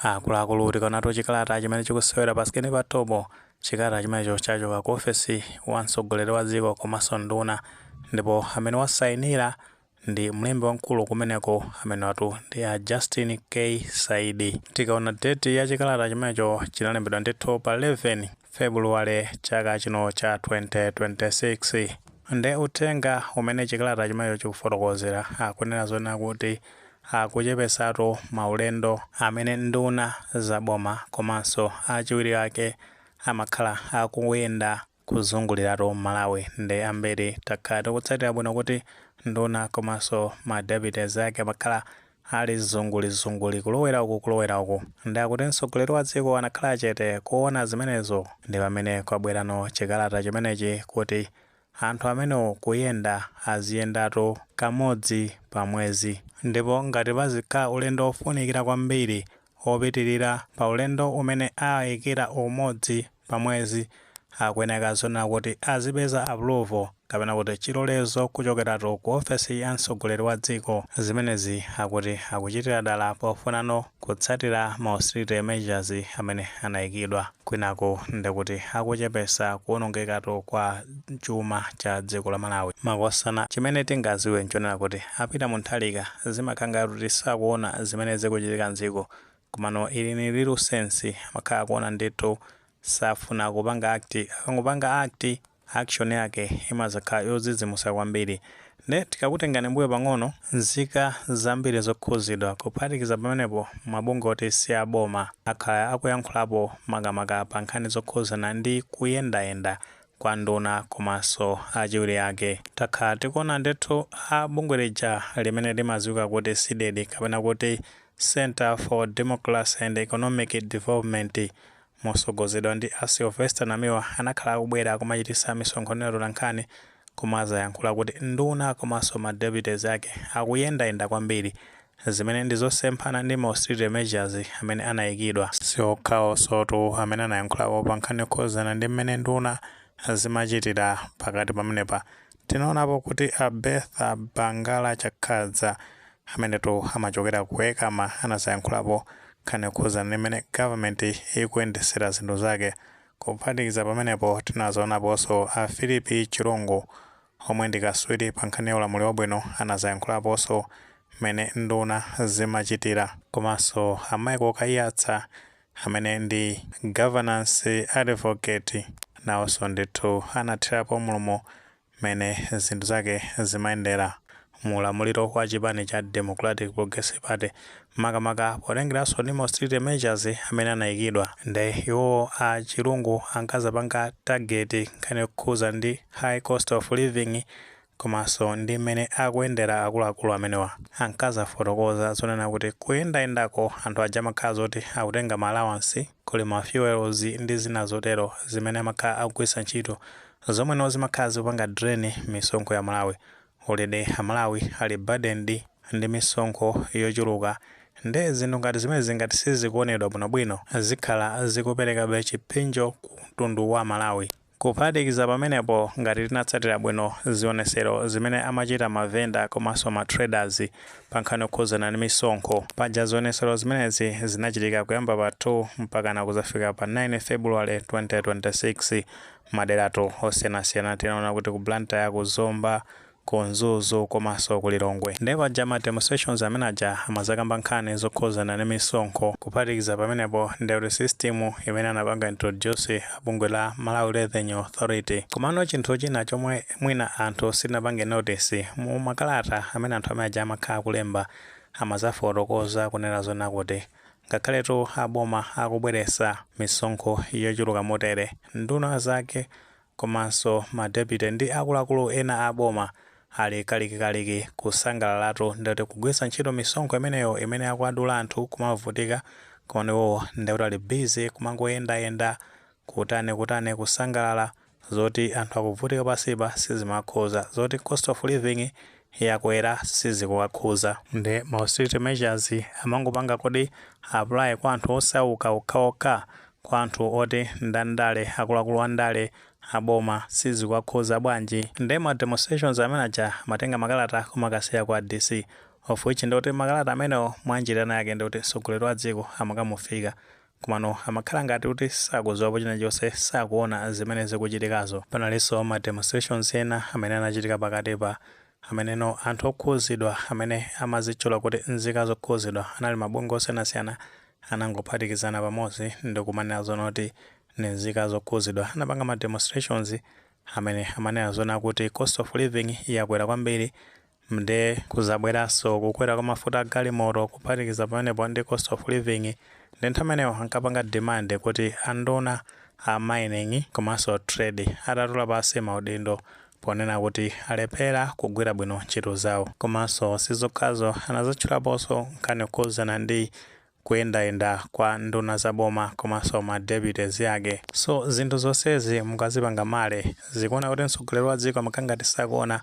Akuluakulu, tikaonatu chikalata chimene chikusewera pa screen pa top, chikalata chimenecho chachoka ku ofesi wa mtsogoleri wa dziko komanso nduna, ndipo amene wasayinira ndi mlembi wamkulu kumeneko, amene watu ndi a Justin K Saidi. Tikaona date ya chikalata chimenecho, chinalembedwa ndithu pa 11 February chaka chino cha 2026. Nde uthenga umene chikalata chimenecho chikufotokozera, akunena zonena kuti akuchepesatu maulendo amene nduna zaboma komanso achiwiri ake amakhala akuyenda kuzunguliratu Malawi. Ndi ambiri takhala tikutsatira bwino kuti nduna komanso ma deputies ake amakhala ali zungulizunguli, kulowera uku, kulowera uku. Ndi akuti mtsogoleri wa dziko anakhala chete kuona zimenezo, ndi pamene kwabwerano chikalata chimenechi kuti anthu amenewo kuyenda aziyendatu kamodzi pa mwezi, ndipo ngati pazikhala ulendo ofunikira kwambiri opitirira pa ulendo umene ayikira umodzi pa mwezi, akuyeneka zonena kuti azipeza approval kapena kuti chilolezo kuchokeratu ku ofesi ya mtsogoleri wa dziko. Zimenezi akuti akuchitira dala pofunano kutsatira ma austerity measures amene anayikidwa, kwinaku ndikuti akuchepesa kuwonongekatu kwa chuma cha dziko la Malawi. Makosana, chimene tingaziwe nchonena kuti a Peter Mutharika zimakhala ngati kuti sakuona zimene zikuchitika mdziko, komano ili ni real sense, amakhala akuona ndithu. Safuna kupanga act. Akangopanga act, action yake imazakhala yodzidzimutsa kwambiri. Nde tikakutengani mbuyo pang'ono, nzika zambiri zokhuzidwa, kuphatikiza pamenepo mabungwe oti si aboma, akhala akuyankhulapo makamaka pa nkhani zokhuzana ndi kuyendayenda kwa nduna komanso achiwiri ake. Takhala tikuona ndithu a bungwe lija limene limadziwika kuti CDEDI, kapena kuti Center for Democracy and Economic Development, mosogozedwa ndi a Sylvester Namiwa, anakhala akubwera kumachitisa misonkhano ya nkhani, kumazayankhula kuti nduna komanso ma deputies ake akuyendayenda kwambiri, zimene ndi zosemphana ndi ma austerity measures amene anayikidwa. Siokhawo amene anayankhulapo pa nkhani yokhuzana ndi mmene nduna zimachitira pakati pamenepa. Tinaonapo kuti a Bertha Bangala Chakhadza, amenetu amachokera ku ECAMA, anazayankhulapo nkhani yokhuzana ndi mmene government ikuyendesera zinthu zake. Kuphatikiza pamenepo, tinazonaponso a Philip Chilungu, omwe ndi kaswiri pa nkhani ya ulamuliro wabwino, anazayankhulaponso mmene nduna zimachitira. Komanso a Michael Kaiyatsa, amene ndi governance advocate, nawonso ndithu anathirapo mlomo mmene zinthu zake zimayendera mu ulamuliro wa chipani cha Democratic Progressive Party, makamaka potengeranso ndi austerity measures amene anayikidwa. Nde iwowo a Chilungu ankazapanga target nkhani yokhuza ndi high cost of living komanso ndi mmene akuyendera akuluakulu amenewa. Ankazafotokoza zonena kuti kuyendayendako anthu aja amakhala zoti akutenga ma allowance, kuli ma fuels ndi zina zotero zimene amakhala akugwiritsa ntchito, zomweno zimakhala zikupanga drain misonkho ya Malawi. Already Amalawi ali burdened ndi misonkho yochuluka, nde zinthu ngati zimene zingati sizikuonedwa bwinobwino, zikhala zikuperekabe chipsinjo ku mtundu wa Malawi. Kuphatikiza pamenepo, ngati tinatsatira bwino zionesero zimene amachita mavenda komanso ma traders pa nkhani yokhuzana ndi misonkho paja, zionesero zimenezi zinachitika kuyamba pa 2 mpakana kuzafika pa 9 February 2026 maderatu osiyanasiyana. Tinaona kuti ku Blantyre, ku Zomba, ku Mzuzu komanso ku Lilongwe. Ndipo paja ma demonstrations amene aja amazakamba nkhani zokhuzana ndi misonkho. Kuphatikiza pamenepo, ndekuti system imene anapanga introduce bungwe la Malawi Revenue Authority. Komano chinthu china chomwe mwina anthu sitinapange notice, mu makalata amene anthu amene aja amakhala kulemba, amazafotokoza kunena zona kuti ngakhaletu aboma akubweretsa misonkho yochuluka motere, nduna zake komanso ma deputy ndi akuluakulu ena aboma ali kalikikaliki kusangalalatu, ndikuti kugwiritsa ntchito misonkho imeneyo imene akuadula anthu kumavutika, koma iwowo ndikuti ali busy kumangoyendayenda, kutani kutani, kusangalala. Zoti anthu akuvutika pasipa sizimakhuza, zoti cost of living yakwera sizikuwakhuza. Ndi ma austerity measures amangopanga kodi apply kwa anthu osauka okhaokha? Kwa anthu oti ndandale, akuluakulu andale, aboma sizikuwakhuza bwanji? Ndi ma demonstrations amene aja amatenga makalata kumakasiya kwa DC. Of which ndikuti makalata amenewo mwanjira yake ndikuti mtsogoleri wa dziko amakamufika, komano amakhala ngati kuti sakudziwapo china chonse, sakuona zimene zikuchitikazo. Panalinso ma demonstrations ena amene anachitika pakati pa ameneno anthu okhuzidwa amene amazitchula kuti nzika zokhuzidwa, anali mabungwe osiyanasiyana anangophatikizana pamodzi ndikumanena zonoti ni nzika zokhuzidwa. Anapanga ma demonstrations amene amanena zona kuti cost of living yakwera kwambiri, nde kuzabweranso kukwera kwa mafuta a galimoto, kuphatikiza pamenepo ndi cost of living. Ndi nthawi imeneyo ankapanga demand kuti anduna a mining komanso trade atatula pansi maudindo, ponena kuti alephera kugwira bwino ntchito zawo. Komanso sizokhazo, anazatchulaponso nkhani yokhuzana ndi kuyendayenda kwa nduna zaboma komanso ma deputies yake. So zinthu zonsezi mukazipanga male, zikuona kuti mtsogoleri wa dziko amakhala ngati sakuona,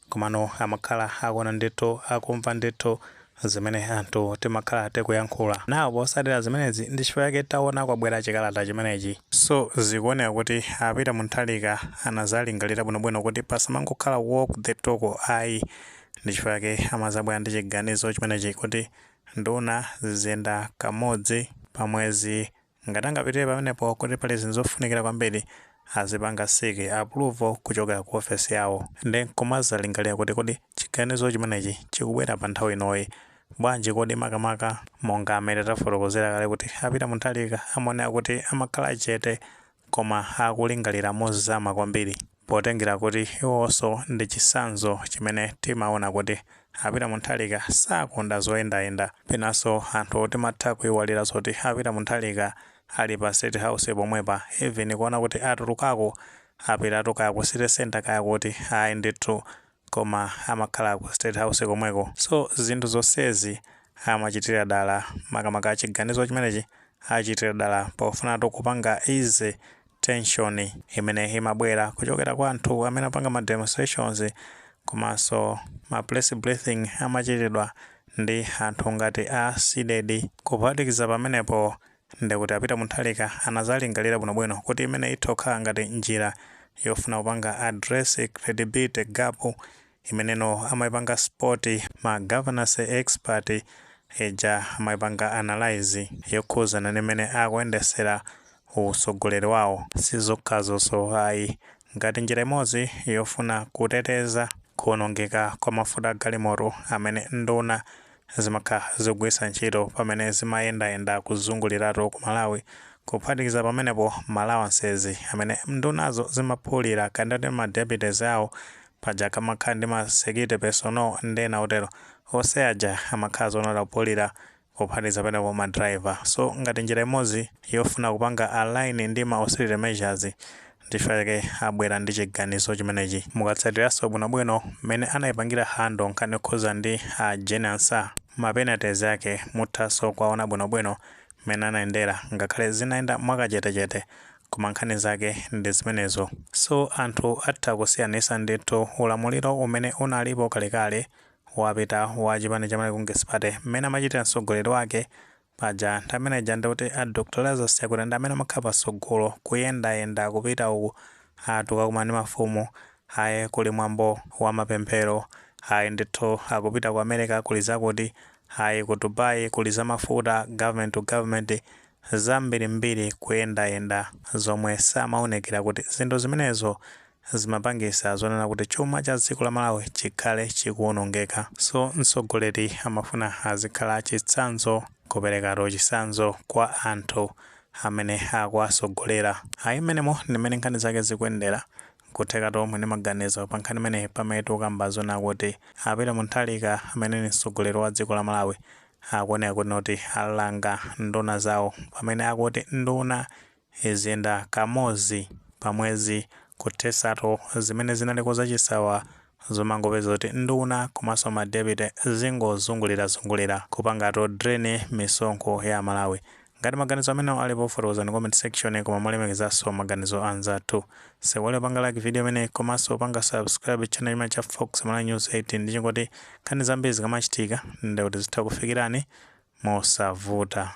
komano amakhala akuona ndithu, akumva ndithu zimene anthu timakhala tikuyankhula nawo. Posatira zimenezi, ndi chifukwa chake taona kwabwera chikalata chimenechi. So zikuoneka kuti a Peter Mutharika anazalingalira bwinobwino kuti pasamangokhala walk the talk ayi. Ndi chifukwa chake amazabwera ndi chiganizo chimenechi kuti nduna ziziyenda kamodzi pa mwezi. Ngati angapitire pamenepo kuti pali zinthu zofunikira kwambiri, azipanga seek approval kuchokera ku ofesi yawo. Ndi nkumazalingalira kuti kodi chiganizo chimenechi chikubwera pa nthawi inoyi bwanji kodi? Makamaka monga amene tafotokozera kale kuti a Peter Mutharika amaoneka kuti amakhala chete koma akulingalira mozama kwambiri, potengera kuti iwonso ndi chitsanzo chimene timaona kuti a Peter Mutharika sakonda zoyendayenda. Penanso anthu timatha kuyiwalira zoti a Peter Mutharika ali pa State House pomwepa, even kuona kuti atulukako apitatu kaya ku city center kaya kuti ayi ndithu, koma amakhala ku State House komweko. So zinthu zonsezi amachitira dala, makamaka chiganizo chimenechi achitira dala pofunatu kupanga ease tension imene imabwera kuchokera kwa anthu amene apanga ma demonstrations, komanso ma press briefing amachitidwa ndi anthu ngati a CDEDI. Kuphatikiza pamenepo, ndikuti a Peter Mutharika anazalingalira bwinobwino kuti imene itha kukhala ngati njira yofuna kupanga address credibility gap imeneno amayipanga spot ma governance expert ija amayipanga analyze yokhuzana ndi mmene akuyendesera usogoleri wawo. Sizokhazonso ayi, ngati njira imodzi yofuna kuteteza kuwonongeka kwa mafuta agalimoto amene nduna zimakhala zikugwiritsa ntchito pamene zimayendayenda kuzunguliratu ku Malawi. Kuphatikiza pamenepo, ma allowances amene ndunazo zimaphulira kandati ma deputies awo paja kamakhala ndi ma security personnel ndena otero onse aja amakhala zonota kuphulira, kuphatikiza pamenepo ma driver. So ngati njira imodzi yofuna kupanga align ndi ma austerity measures, ndichifukwa chake abwera ndi chiganizo chimenechi. Mukatsatiranso bwinobwino mmene anayipangira handle nkhani yokhuza ndi a Jane Ansah, ma penalties ake muthanso kuwaona bwinobwino mmene anayendera, ngakhale zinayenda mwakachetechete, koma nkhani zake ndi zimenezo. So anthu atha kusiyanisa ndithu ulamuliro umene unalipo kalekale wapita wa chipani cha Malawi Congress Party, mmene amachitira mtsogoleri wake paja nthawi imeneja, ndikuti a Dr Lazarus Chakwera ndi amene amakhala patsogolo kuyendayenda kupita uku, atuka ndi mafumu, aye kuli mwambo wa mapemphero, ayi ndithu akupita ku America kuli zakuti, ayi ku Dubai kuli zamafuta, government to government, zambirimbiri kuyendayenda, zomwe samaonekera kuti zinthu zimenezo zimapangisa zonena kuti chuma cha dziko la Malawi chikhale chikuwonongeka. So mtsogoleri amafuna azikhala chitsanzo, kuperekatu chitsanzo kwa anthu amene akuwasogolera. Ayi, mmenemo ndi mmene nkhani zake zikuyendera. Kutheka omwe ndi maganizo pa nkhani imene pamene tikukamba zona kuti a Peter Mutharika amene ni mtsogoleri wa dziko la Malawi akuoneka kuti noti alanga nduna zawo pamene akuti nduna iziyenda kamodzi pa mwezi, kuthesatu zimene zinaliko zachisawa zomangopeza kuti nduna komanso ma deputy zingozungulirazungulira kupangatu drain misonkho ya Malawi. Ngati maganizo amene alipo, fotokozani comment section, koma mulemekezanso maganizo anzathu. Sewale panga like video imene komanso panga subscribe channel imene cha Fox Malawi News 18, ndi chingoti nkhani zambiri zikamachitika ndikuti zitha kufikirani mosavuta.